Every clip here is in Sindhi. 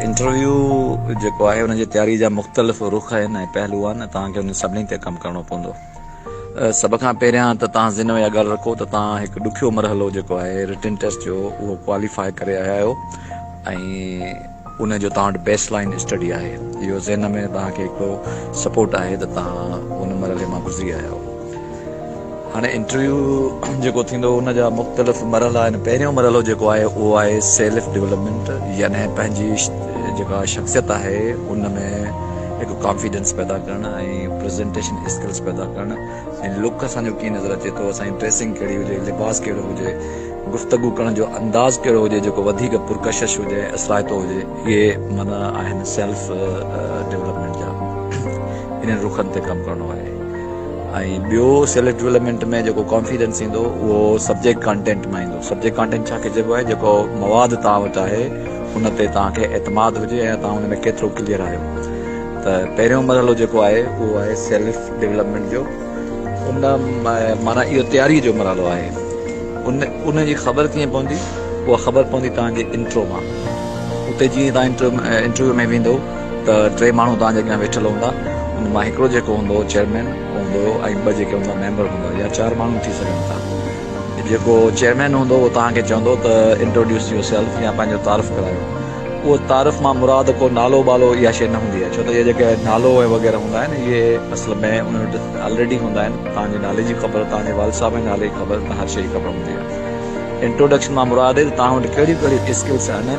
انٽرويو جيڪو آهي ان جي تياري جا مختلف رخ آهن ۽ پهلو آهن توهان کي انهن سڀني تي ڪم ڪرڻو پوندو. سڀ کان پهريان ته توهان ذهن ۾ اها ڳالهه رکو ته توهان هڪ ڏکيو مرحلو جيڪو آهي رٽن ٽيسٽ جو اهو ڪواليفاء ڪري آيا آهيو ۽ ان جو توهان وٽ بيس لائن اسٽڊي آهي اهو ذهن ۾ توهان کي هڪڙو سپورٽ آهي ته توهان ان مرحلي مان گذري آيا آهيو. هاڻي انٽرويو جيڪو ٿيندو ان جا مختلف مرحلا آهن پهريون مرحلو جيڪو آهي اهو آهي سيلف ڊولپمينٽ يعني پنهنجي جيڪا شخصيت آهي ان ۾ هڪ ڪانفيڊنس پيدا ڪرڻ ۽ پريزنٽيشن اسڪلس پيدا ڪرڻ ۽ لڪ اسان جو ڪيئن نظر اچي ٿو اسان جي ڊريسنگ ڪهڙي هجي لباس ڪهڙو هجي گفتگو ڪرڻ جو انداز ڪهڙو هجي جيڪو وڌيڪ پرڪشش هجي اثرائتو هجي اهي معنيٰ آهن سيلف ڊولپمينٽ جا انهن رخن تي ڪم ڪرڻو آهي ۽ ٻيو سيلف ڊولپمينٽ ۾ جيڪو ڪانفيڊنس ايندو اهو سبجيڪٽ ڪانٽينٽ مان ايندو سبجيڪٽ ڪانٽينٽ ڇا کي چئبو آهي جيڪو مواد توهان وٽ آهي ان تي توهان کي اعتماد هجي ۽ توهان ان ۾ ڪيترو ڪليئر آهيو ته پهريون مرحلو جيڪو آهي اهو آهي سيلف ڊولپمينٽ جو ان معنيٰ اهو تياري جو مرحلو آهي ان ان جي خبر ڪيئن پوندي اها خبر پوندي توهان جي انٽرو مان اتي جيئن توهان انٽرويو ۾ ويندو ته ٽي ماڻهو توهان جي اڳيان ويٺل هوندا، ان مان هڪڙو جيڪو هوندو چيئرمين هوندو ۽ ٻه جيڪي هوندا ميمبر هوندا يا چار ماڻهو ٿي سگهن ٿا. جيڪو چيئرمين هوندو اهو توهان کي چوندو ته انٽروڊيوس يور سيلف يا پنهنجو تعارف ڪرايو. اهو تعارف مان مراد ڪو نالو ٻالو اها شيء نه هوندي آهي ڇو ته اهي جيڪي نالو ۽ وغيره هوندا آهن اهي اصل ۾ انهن وٽ آلريڊي هوندا آهن توهان جي نالي جي خبر توهان جي والد صاحب جي نالي جي خبر هر شيء جي خبر هوندي آهي. انٽروڊڪشن مان مراد آهي ته توهان وٽ ڪهڙيون ڪهڙيون اسڪلس آهن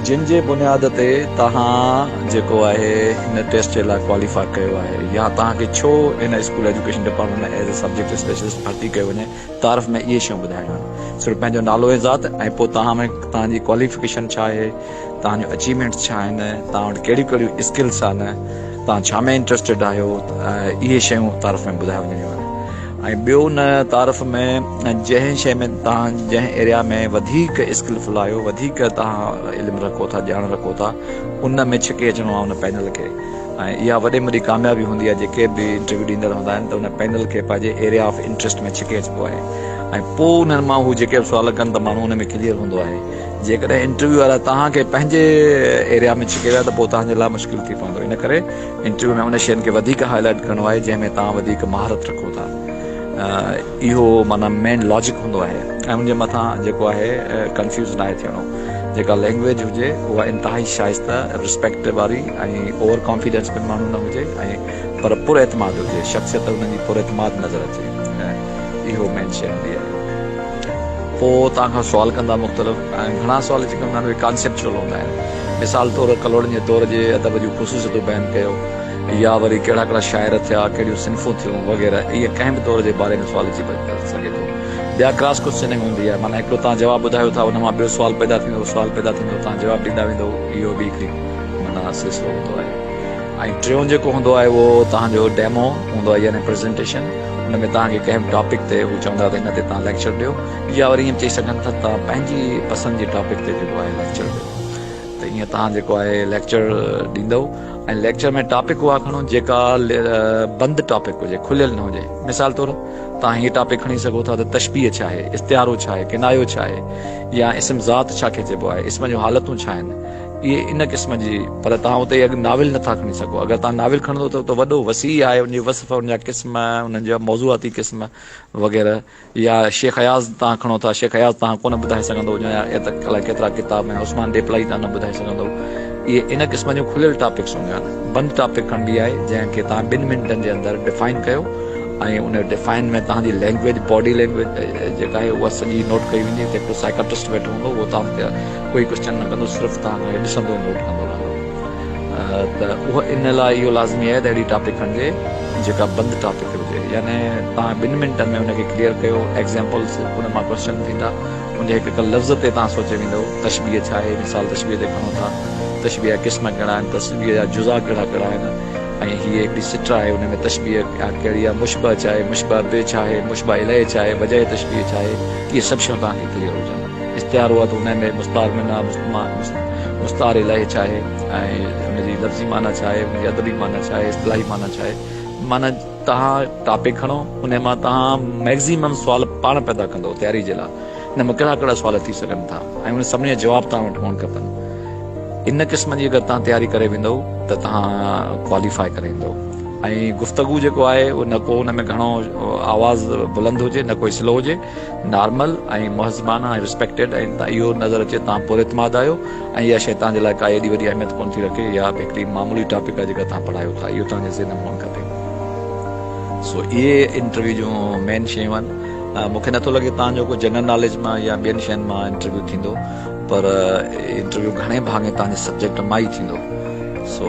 جن جي بنياد تي توهان جيڪو آهي هن ٽيسٽ جي لاء ڪواليفاء ڪيو آهي يا توهان کي ڇو هن school education department ۾ as a subject specialist ڀرتي ڪيو وڃي تعارف ۾ اهي شيون ٻڌائڻيون آهن صرف پنهنجو نالو ۽ ذات ۽ پوء توهان ۾ توهان جي ڪواليفڪيشن ڇا آهي توهان جون اچيومينٽس ڇا آهن توهان وٽ ڪهڙيون ڪهڙيون اسڪلس آهن توهان ڇا ۾ انٽرسٽيڊ آهيو اهي شيون تعارف ۾ ٻڌايون وڃڻيون آهن ۽ ٻيو ان تعارف ۾ جنهن شيء ۾ توهان جنهن ايريا ۾ وڌيڪ اسڪلفل آهيو وڌيڪ توهان علم رکو ٿا ڄاڻ رکو ٿا ان ۾ ڇڪي اچڻو آهي ان پينل کي ۽ اها وڏي ۾ وڏي ڪاميابي هوندي آهي جيڪي به انٽرويو ڏيندڙ هوندا آهن ته ان پينل کي پنهنجي ايريا آف انٽرسٽ ۾ ڇڪي اچبو آهي ۽ پوء انهن مان هو جيڪي به سوال ڪن ته ماڻهو ان ۾ ڪليئر هوندو آهي جيڪڏهن انٽرويو وارا توهان کي پنهنجي ايريا ۾ ڇڪي ويا ته پوء توهان جي لاء مشڪل ٿي پوندو ان ڪري انٽرويو ۾ ان شين کي وڌيڪ هاء لائيٽ ڪرڻو آهي جنهن ۾ توهان وڌيڪ مهارت رکو ٿا اهو معنيٰ مين لاجڪ هوندو آهي ۽ ان جي مٿان جيڪو آهي ڪنفيوز ناهي ٿيڻو جيڪا لينگويج هجي اها انتهائي شائسته رسپيڪٽ واري ۽ اوور ڪانفيڊنس به ماڻهو نه هجي ۽ پر پر اعتماد هجي شخصيت ان جي پر اعتماد نظر اچي اهو مين شي هوندي آهي پوء توهان کان سوال ڪندا مختلف ۽ گهڻا سوال جيڪي هوندا آهن اهي ڪانسيپچوئل هوندا آهن مثال طور ڪلهوڙن جي دور جي ادب جون خصوصيتون بيان ڪيو يا وري ڪهڙا ڪهڙا شاعر ٿيا، ڪهڙيون صنفون ٿيون وغيره اهي ڪنهن به دور جي باري ۾ سوال اچي سگهي ٿو. ٻيا ڪراس ڪوئسچننگ هوندي آهي معنيٰ هڪڙو توهان جواب ٻڌايو ٿا ان مان ٻيو سوال پيدا ٿيندو سوال پيدا ٿيندو توهان جواب ڏيندا ويندو اهو به هڪڙي معنيٰ سلسلو هوندو آهي ۽ ٽيون جيڪو هوندو آهي اهو توهان جو ڊيمو هوندو آهي يعني پريزنٽيشن ان ۾ توهان کي ڪنهن به ٽاپڪ تي هو چوندا ته هن تي توهان ليڪچر ڏيو يا وري ائين به چئي سگهن ٿا ته توهان پنهنجي پسند جي ٽاپڪ تي جيڪو آهي ليڪچر ڏيو. ته ائين توهان جيڪو آهي ليڪچر ڏيندؤ ۽ ليڪچر ۾ ٽاپڪ اها کڻو جيڪا بند ٽاپڪ هجي کليل نه هجي مثال طور توهان هي ٽاپڪ کڻي سگهو ٿا ته تشبيهه ڇا آهي استعارو ڇا آهي ڪنايو ڇا آهي يا اسم ذات ڇا کي چئبو آهي اسم جون حالتون ڇا آهن اهي ان قسم جي پر توهان اتي اڳ ناول نٿا کڻي سگهو اگر توهان ناول کڻندو ته وڏو وسيع آهي ان جي وصف ان جا قسم انهن جا موضوعاتي قسم وغيره يا شيخ اياز تان کڻو ٿا، شيخ اياز تان ڪونه ٻڌائي سگهندو هجان يا الائي ڪيترا ڪتاب ۽ عثمان ڏيپلائي تان نه ٻڌائي سگهندو. اهي ان قسم جون کليل ٽاپڪس هونديون آهن. بند ٽاپڪ کڻبي آهي جنهن کي توهان ٻن منٽن جي اندر ڊفائن ڪيو ۽ ان ڊفائن ۾ توهان جي لينگويج باڊي لينگويج جيڪا آهي اها سڄي نوٽ ڪئي ويندي. اتي هڪڙو سائيڪاٽرسٽ ويٺو هوندو اهو توهان تي ڪوئي ڪوئسچن نه ڪندو صرف توهان کي ڏسندو ۽ نوٽ ڪندو رهندو. ته اهو ان لاء اهو لازمي آهي ته اهڙي ٽاپڪ کڻجي جيڪا بند ٽاپڪ هجي يعني توهان ٻن منٽن ۾ ان کي ڪليئر ڪيو ايگزامپلس ان مان ڪوشچن ٿيندا ان جي هڪ هڪ لفظ تي توهان سوچي ويندو تشبيهه ڇا آهي مثال تشبيهه تي کڻو ٿا تشبيهه جا قسم ڪهڙا آهن تشبيهه جا جزا ڪهڙا ڪهڙا آهن ۽ هيء هڪڙي سٽ آهي ان ۾ تشبيهه ڪهڙي آهي مشبه ڇا آهي مشبه به ڇا آهي مشبه اليه ڇا آهي وجه تشبيهه ڇا آهي اهي سڀ شيون توهان کي ڪليئر هجن استعارو آهي ته ان ۾ مستعار منه مستعار اليه ڇا آهي ۽ ان جي لفظي معنيٰ ڇا آهي، ان جي ادبي معنيٰ ڇا آهي، اصطلاحي معنيٰ ڇا آهي، معنيٰ توهان ٽاپڪ کڻو ان مان توهان ميڪزيمم سوال پاڻ پيدا ڪندو تياري جي لاء ان مان ڪهڙا ڪهڙا سوال ٿي سگهن ٿا ۽ ان سڀني جا جواب توهان وٽ هئڻ کپن. ان قسم جي اگر توهان تياري ڪري ويندؤ ته توهان ڪواليفائي ڪري ايندؤ ۽ گفتگو جيڪو آهي اهو نه ڪو ان ۾ گهڻو آواز بلند هجي نه ڪوئي سلو هجي، نارمل ۽ مهذبانه ۽ رسپيڪٽيڊ ۽ اهو نظر اچي توهان پر اعتماد آهيو ۽ اها شيء توهان جي لاء ڪا ايڏي وڏي اهميت ڪونه ٿي رکي يا هڪڙي معمولي ٽاپڪ آهي جيڪا توهان پڙهايو ٿا اهو توهان جي ذهن ۾ هئڻ کپي. سو اهي انٽرويو جون مين شيون آهن. مون کي نٿو لڳي توهان جو ڪو جنرل ناليج مان يا ٻين شين مان انٽرويو ٿيندو پر انٽرويو گهڻي ڀاڱي توهان جي سبجيڪٽ مان ئي ٿيندو. سو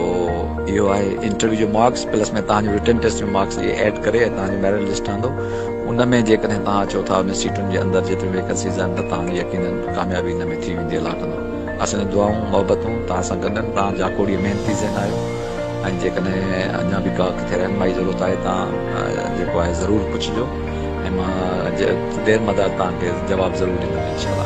اهو آهي انٽرويو جو مارڪس پلس ۾ توهان جو رٽن ٽيسٽ جو مارڪس اهي ايڊ ڪري ۽ توهان جو ميرٽ لسٽ ٺهندو ان ۾ جيڪڏهن توهان اچو ٿا ان سيٽن جي اندر جيتريون ويڪنسيز آهن ته توهان جي يقينن ڪاميابي ان ۾ ٿي ويندي الله ڪندو اسان جون دعائون محبتون توهان سان گڏ آهن توهان جاکوڙي محنتي ذهن آهيو ۽ جيڪڏهن اڃا به ڪا ڪٿي رهنمائي ضرورت آهي توهان جيڪو آهي ضرور پڇجو ۽ مان دير مدار توهان کي جواب ضرور ڏيندم انشاء الله.